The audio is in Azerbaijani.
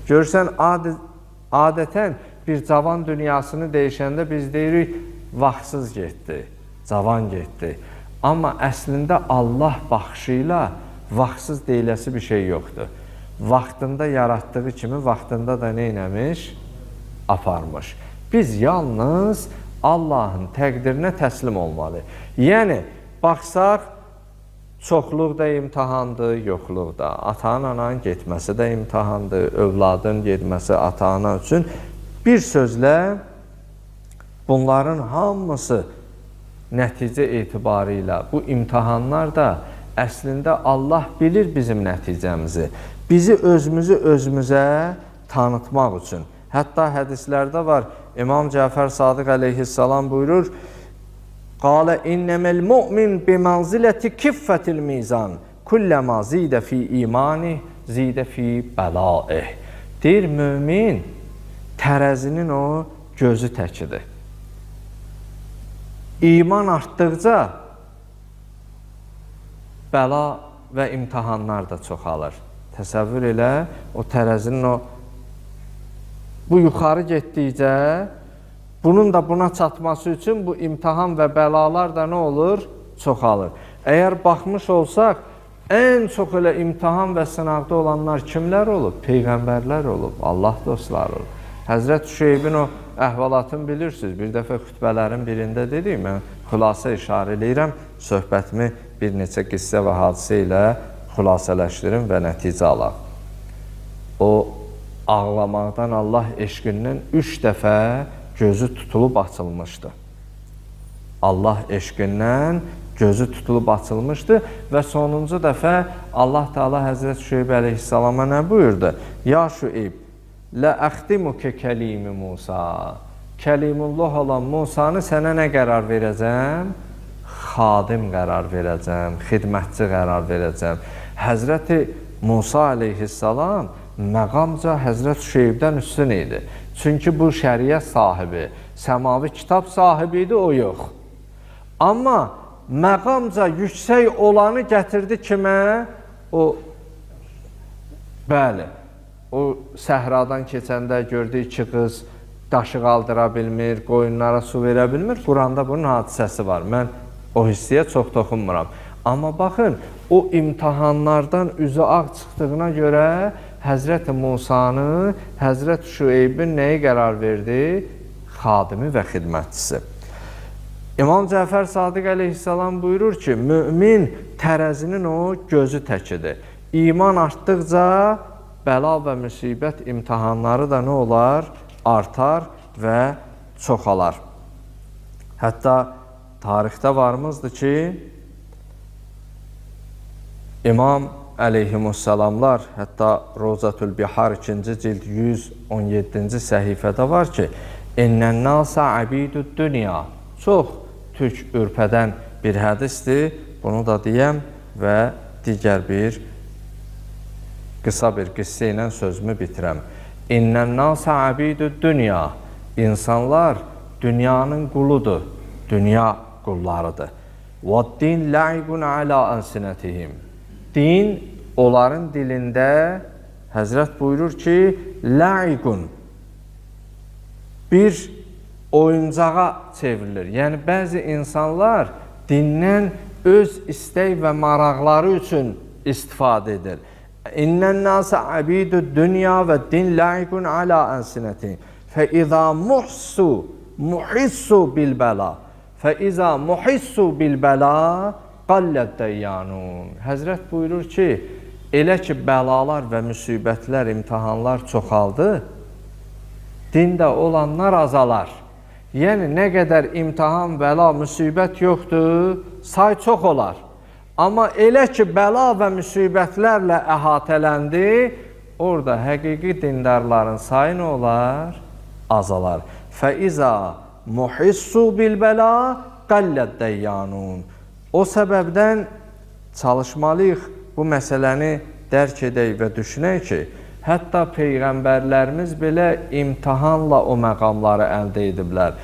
Görürsən, adətən bir cavan dünyasını dəyişəndə biz deyirik, vaxtsız getdi, cavan getdi. Amma əslində Allah baxışı ilə vaxtsız deyiləsi bir şey yoxdur. Vaxtında yaratdığı kimi vaxtında da nə eləmiş? Aparmış. Biz yalnız Allahın təqdirinə təslim olmalıyıq. Yəni, baxsaq, çoxluq da imtahandır, yoxluq da. Atanın, ananın getməsi də imtahandır, övladın getməsi ata-ana üçün. Bir sözlə, bunların hamısı nəticə etibarı ilə bu imtahanlar da əslində Allah bilir bizim nəticəmizi. Bizi özümüzü özümüzə tanıtmaq üçün. Hətta hədislərdə var, İmam Cəfər Sadiq əleyhissalam buyurur, Qalə innemel mu'min bimanzileti kiffetil mizan kulləma zidə fi imani zidə fi bəlaih. Deyir, mömin tərəzinin o gözü təkidir. İman artdıqca bəla və imtahanlar da çoxalır. Təsəvvür elə, o tərəzinin o bu yuxarı getdikcə bunun da buna çatması üçün bu imtahan və bəlalar da nə olur? Çoxalır. Əgər baxmış olsaq, ən çox elə imtahan və sınaqda olanlar kimlər olub? Peyğəmbərlər olub, Allah dostları olub. Həzrət Şüeybin o əhvalatını bilirsiniz. Bir dəfə xütbələrin birində dedik, mən xülasə işarə eləyirəm, söhbətimi bir neçə qissə və hadisə ilə xülasələşdirim və nəticə alaq. O ağlamaqdan Allah eşqindən 3 dəfə gözü tutulub açılmışdı. Allah eşqindən gözü tutulub açılmışdı və sonuncu dəfə Allah Teala Həzrət Şüeyb əleyhissalama nə buyurdu? Ya Şüeyb, lə əxdimuke kəlimi Musa. Kəlimullah olan Musanı sənə nə qərar verəcəm? Xadim qərar verəcəm, xidmətçi qərar verəcəm. Həzrəti Musa əleyhissalam məqamca Həzrət Şüeybdən üstün idi. Çünki bu şəriət sahibi, səmavi kitab sahibi idi, o yox. Amma məqamca yüksək olanı gətirdi kimə? O, bəli, o səhradan keçəndə gördü iki qız daşı qaldıra bilmir, qoyunlara su verə bilmir. Quranda bunun hadisəsi var. Mən o hissəyə çox toxunmuram. Amma baxın, o imtahanlardan üzü ağ çıxdığına görə Həzrət Musanı, Həzrət Şüeybin nəyi qərar verdi? Xadimi və xidmətçisi. İmam Cəfər Sadiq əleyhissalam buyurur ki, mömin tərəzinin o gözü təkidir. İman artdıqca bəla və müsibət imtahanları da nə olar? Artar və çoxalar. Hətta tarixdə varımızdır ki, İmam əleyhimussalamlar, hətta Rozatül Bihar 2-ci cild 117-ci səhifədə var ki, İnnən nasa abidud dünya. Çox tük ürpədən bir hədisdir. Bunu da deyəm və digər bir qısa bir qissə ilə sözümü bitirəm. İnnən nasa abidud dünya. İnsanlar dünyanın quludur, dünya qullarıdır. Və din la'ibun ala alsinatihim. Din onların dilində Həzrət buyurur ki, la'iqun bir oyuncağa çevrilir. Yəni bəzi insanlar dindən öz istək və maraqları üçün istifadə edir. İnnən nasa abidud dünya və din la'iqun ala alsinatihim. Fe iza muhsu muhissu bil bəla. Fe iza muhissu bil bəla qallət dəyyanun. Həzrət buyurur ki, elə ki bəlalar və müsibətlər, imtahanlar çoxaldı, dində olanlar azalar. Yəni nə qədər imtahan, bəla, müsibət yoxdur, say çox olar. Amma elə ki bəla və müsibətlərlə əhatələndi, orada həqiqi dindarların sayı nə olar? Azalar. Fəiza muhissu bil bəla qallət dəyyanun. O səbəbdən çalışmalıyıq bu məsələni dərk edək və düşünək ki, hətta peyğəmbərlərimiz belə imtahanla o məqamları əldə ediblər.